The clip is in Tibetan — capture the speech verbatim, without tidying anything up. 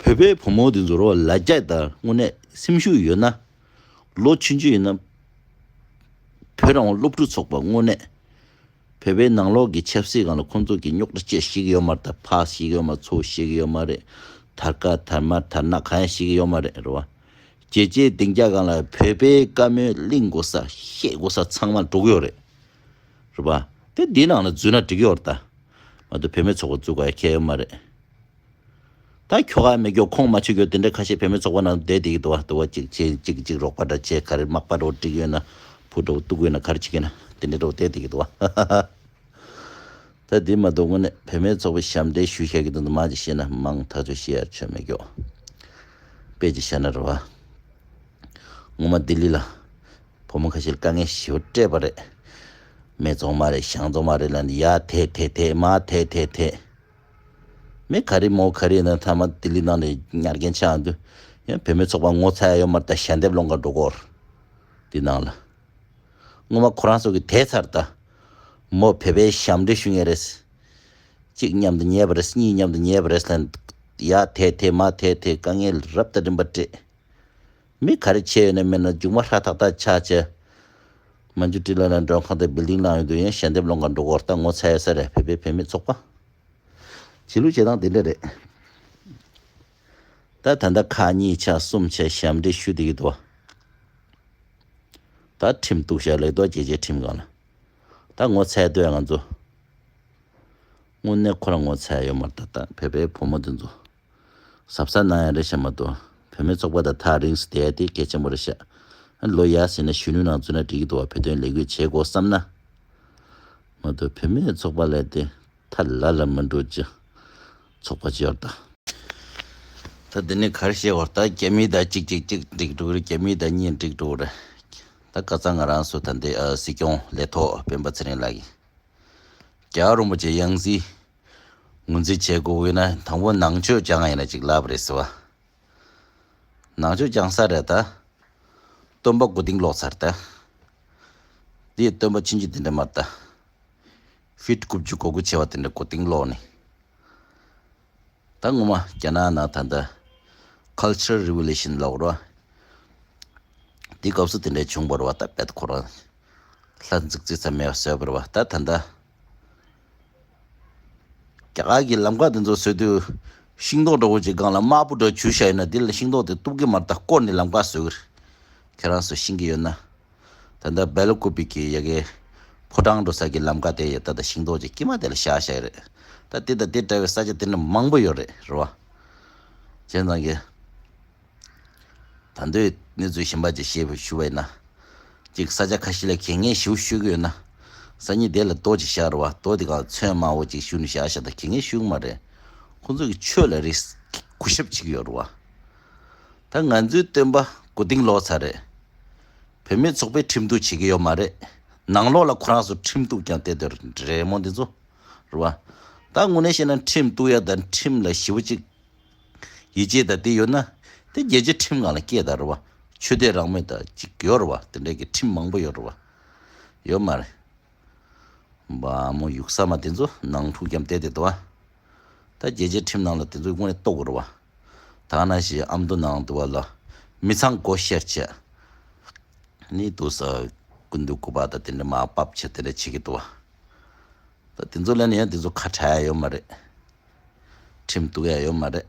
བོད་པའི་བུ་མོ་དེ་ཚོ་རོ་ལ་རྒྱ་དང་དངོས་གནས་སེམས་ཤུགས་ཡོད་ན། ལོ་ཆུང་ཆུང་ཡིན་ན། བོད་རང་དབང་སློབ་ཕྲུག་ཚོགས་པ་དངོས་གནས། བོད་པའི་ནང་ལོགས་ཀྱི་ཆབ་སྲིད་སྒང་ལ་ཁོང་ཚོ་གི་རྙོག་དྲ་ཅི་ཤེས་ཀྱི་ཡོད་མ་རེད། ད་ཕག་ཤེས་ཀྱི་ཡོད་མ་རེད། ཚོ་ཤེས་ཀྱི་ཡོད་མ་རེད། དར་དཀར་དར་དམར་དར་ནག་གང་ཡང་ཤེས་ཀྱི་ཡོད་མ་རེད། རེད་བ། རྒྱལ་སྤྱིའི་སྡིངས་ཆ་སྒང་ལ་བོད་པའི་བཀའ་མོལ་གླེང་དགོས་ས་བཤད་དགོས་ས་ཚང་མ་འགྲོ་གི་ཡོད་རེད། རེད་བ། དེ་འདི་ནང་ལ་འཛུལ་ན་འགྲིག་གི་ཡོད་རེད་ད། མ་གཏོགས་བུད་མེད་ཚོགས་པ་བཙུགས་དགོས་ཡ་ཁྱད་ཡོད་མ་རེད། ད་ཁྱོ་ག་མེད་རྒྱུ་ཁོང་མ་ཆུད་རྒྱུ་དེ་འདྲ་ཁ་ཤས་བུད་མེད་ཚོགས་པ་ནང་བསྡད་བསྡད་ཀྱི་འདུག་བ། འདུག་བ། གཅིག་བྱས་གཅིག་གཅིག་རོགས་པ་འདྲ་བྱས། ག་རེ་མག་པ་འདྲ་བོ་སྒྲིག་ཡོད་ན། བུ་འདྲ་བོ་གཏུག་ཡོད་ན། ག་རེ་བྱེད་ཀྱི་ན་དེ་འདྲ་འདྲ་བོ་བསྡད་བསྡད་ཀྱི་འདུག་བ། ད་འདི་མ་གཏོགས་དངོས་གནས་བུད་མེད་ཚོགས་པའི་ཞབས་འདྲེན་ཞུ་བཞག་གི་འདུག་མང་ཅིག་བཤད་ན་མང་ཐག་ཆོད་བཤད་ཡ་ཆོ་མེད་རྒྱུ། དཔེ་ཅིག་བཤད་ན་རེད་བ། ངོ་མ་ལྡི་ལི་ལ་བུ་མོ་ཁ་ཤས་ལ་དཀའ་ངལ་ཞེ་པོ་སྤྲད་པ་རེད། མེ་བཙོང་མ་རེད། ཞང་བཙོང་མ་རེད་ལབ་ནས་ཡ་དེད་དེད་དེད་མ་དེད་དེད་དེད། མི་ག་རེ་མོ་ག་རེ་ཡིན་ན་ཐ་མ་ལྡི་ལི་ནང་ནས་ཉར་མཁན་ཆགས་འདུག་ཡང་བུད་མེད་ཚོགས་པ་ངོ་ཚ་ཡ་ཡོད་མ་རེད། ད་ཞལ་འདེབས་སློང་ག་འགྲོ་གོ་རེད། འདི་ནང་ལ། སྔོན་མ་ཁོ་རང་ཚོ་གི་དེད་ཚར་ད། མོ་བོད་པའི་ཞབས་འདྲེན་ཞུ་མཁན་རེད། གཅིག་མཉམ་དུ་ཉལ་བ་རེད། གཉིས་མཉམ་དུ་ཉལ་བ་རེད་ལབ། ཡ་དེད་དེད་མ་དེད་དེད་དཀའ་ངལ་རབ་དང་རིམ་པ་སྤྲད། མི་ག་རེ་བྱས་ཡོད་ན་མེད་ན་མཇུག་མ་ཧྲ་ཐག་ཐག་ཆགས་བྱས། མ་འཇུ་ཀྲི་ལ་ལ་མགྲོན་ཁང་དང་བིལ་ཌིང་བླངས་ཡོད་དུས་ཡང་ཞལ་འདེབས་སློང་ག་འགྲོ་གོ་རེད། ད་ངོ་ཚ་ཡ་ས་རེད། བོད་པའི་བུད་མེད་ཚོགས་པ། བྱེད་ལུགས་བྱེད་སྟངས་དེ་འདྲ་རེད། ད་ད་ལྟ་ཁག་གཉིས་ཆགས་གསུམ་ཆགས་ཞབས་འདྲེན་ཞུ་བསྡད་ཀྱི་འདུག་ད་ཁྲིམས་གཏུག་བཞག་ལེགས་ཏོག་རྒྱལ་སྤྱིའི་ཁྲིམས་སྒང་ལ། ད་ངོ་ཚ་ཡ་ལྟོས་ང་ཚོ། དངོས་གནས་ཁོ་རང་ངོ་ཚ་ཡ་ཡོད་མ་རེད། ད་ལྟ་བོད་པའི་བུ་མོ་དེ་ཚོ། གཟབ་གཟབ་གནང་ཡ་རེད་ཤག་མ་གཏོགས་བུད་མེད་ཚོགས་པ་དང་ཐག་རིང་སུ་བསྡད་ཡ་དེ་གལ་ཆེན་པོ་རེད་ཤག་ལོ་ཡར་ཟིན་ན་གཞོན་ནུ་ནང་འཛུལ་ན་འགྲིག་གི་འདུག་བ། བོད་དོན་ལས་འགུལ་བྱེད་དགོས་བསམ་ན། མ་གཏོགས་བུད་མེད་ཚོགས་པ་ལས་དེ་ཐ་ལ་ལ་མི་འགྲོ་རྒྱུ་ཚོགས་པ་ཅིག་ཡོད་རེད་ད། ད་འདི་ནས་ག་རེ་བཤད་དགོས་རེད། ད་རྒྱ་མི་དང་གཅིག་གཅིག་གཅིག་འགྲིག་འགྲོ་གི་རེད། རྒྱ་མི་དང་གཉིས་འགྲིག་འགྲོ་གི་རེད། ད་ཁ་སང་ང་རང་ཚོ་ད་འདི་ཨ་སྲིད་སྐྱོང་ལས་ཐོག་སྤེན་པ་ཚེ་རིང་ལགས་ཀྱིས་རྒྱལ་བ་རིན་པོ་ཆེ་ཡང་སྲིད་ངོས་འཛིན་བྱེད་དགོས་ཀྱི་ན་དང་པོ་ནང་ཆོས་སྦྱང་ཡིན་ན་ཅིག་ལབ་པ་རེད་ཟེར་བ། ནང་ཆོས་སྦྱང་ས་རེད་ད། སྟོན་པ་མགོ་རྟིང་སློག་ཚར་ད། འདི་སྟོན་པ་ཆུང་ཆུང་དེ་འདྲ་མ་རེད་ད། ཕིཊ་དགུ་བཅུ་གོ་དགུ་བྱས་པ་དེ་འདྲ་མགོ་རྟིང་སློག་ནས། ད་ངོ་མ་རྒྱ་ནག་ནང་ད་ལྟ་Cultural Revolution ལབ་རོ། དེ་སྐབས་སུ་དེ་འདྲ་བྱུང་བ་རེད་བ། ད་དཔེ་ཁོ་རང་ལྷ་འཛུགས་རྩིས་ཚ་མེད་བཟོས་པ་རེད་བ། ད་ད་ལྟ་རྒྱ་གར་གྱི་ལམ་ཀ་དེ་ཚོ་བཟོས་དུས་ཤིང་ཏོག་འདྲ་བོ་ཅིག་སྒང་ལ་དམར་པོ་འདྲ་བྱུགས་བཞག་ཡོད་ན་དེ་ལ་ཤིང་ཏོག་དེ་གཏུབ་ཀྱི་མ་རེད། ད་བསྐོར་ནས་ལམ་ཀ་བཟོས་ཀྱི་རེད། ཁྱེད་རང་ཚོ་ཤེས་ཀྱི་ཡོད་ན། ད་ལྟ་སྦེལ་ཀོབ་གི་ཡ་གི་ཕོ་བྲང་འགྲོ་ས་གི་ལམ་ཀ་དེ་ཡ་ད་ད་ཤིང་ཏོག་ཅིག་དཀྱིལ་མ་དེ་ལ་བཞག་བཞག་ཡོད་རེད། ད་དེ་དང་དེ་འདྲ་བའི་ས་ཆ་དེ་འདྲ་མང་པོ་ཡོད་རེད། རེད་བ། བྱས་ཙང་གི་ད་འདོད་གནས་ཚུལ་གཞན་པ་ཅིག་ཞེས་པའི་ཞུ་བ་ཡིན་ན། ཅིག་ས་ཆ་ཁ་ཤས་ལ་གད་སྙིགས་ཞེ་པོ་ཤོད་ཀྱི་ཡོད་ན། སང་ཉིན་དེ་ལ་རྡོ་ཅིག་བཞག་རེད་བ། རྡོ་དེ་གང་ཚོན་དམར་པོ་ཅིག་བཞུར་ནས་བཞག་བཞག་ད་གད་སྙིགས་ཤོད་ཀྱི་མ་རེད། ཁོང་ཚོ་གི་ཆོས་ལ་རེ་གུས་ཞབས་བྱེད་ཀྱི་ཡོད་རེད་བ། ད་ང་ཚོའི་སྟོན་པ་མགོ་རྟིང་སློག་ཚར་རེད། བུད་མེད་ཚོགས་པས་ཁྲིམས་གཏུག་བྱེད་ཀྱི་ཡོད་མ་རེད། ནང་ལོགས་ལ་ཁོ་རང་ཚོ་ཁྲིམས་གཏུག་ཀྱང་བལྟས་དོར་རེད་མོ་འདི་ཚོ། རེད་བ། ད་དངོས་གནས་བཤད་ན་ཁྲིམས་གཏུག་ཡ་དང་ཁྲིམས་ལ་ཞེ་པོ་ཅིག་ཡིད་ཆེས་དང་དེ་ཡོད་ན། དེ་རྒྱལ་སྤྱིའི་ཁྲིམས་སྒང་ལ་སྐྱེལ་དང་རེད་བ། ཆོས་དད་རང་མོས་དང་ཅིག་ཡོད་རེད་བ། དེ་འདྲའི་གི་ཁྲིམས་མང་པོ་ཡོད་རེད་བ། ཡོད་མ་རེད། བ་མོ་ཡུག་ས་མ་དེ་ཚོ་ནང་འཁྲུག་རྒྱབ་བསྡད་དེ་འདུག་བ། ད་རྒྱལ་སྤྱིའི་ཁྲིམས་ནང་ལ་དེ་ཚོ་དངོས་གནས་གཏོགས་དགོས་རེད་བ། ད་ནང་བཞིན་ཨ་མདོ་ནང་འདུག་བ་ལ། མི་ཚང་སྒོ་ཤར་བྱས། ནི་འདུག་ས། ཀུན་ཏུ་སྐུད་པ་དང་དེ་འདྲ་མར་ཕབ་བྱས་དེ་འདྲ་བྱེད་ཀྱི་འདུག་བ། ད་དེ་ཚོ་ལ་ནི་ཡང་དེ་ཚོ་ཁ་བྲལ་ཡ་ཡོད་མ་རེད། ཁྲིམས་གཏུག་ཡ་ཡོད་མ་རེད།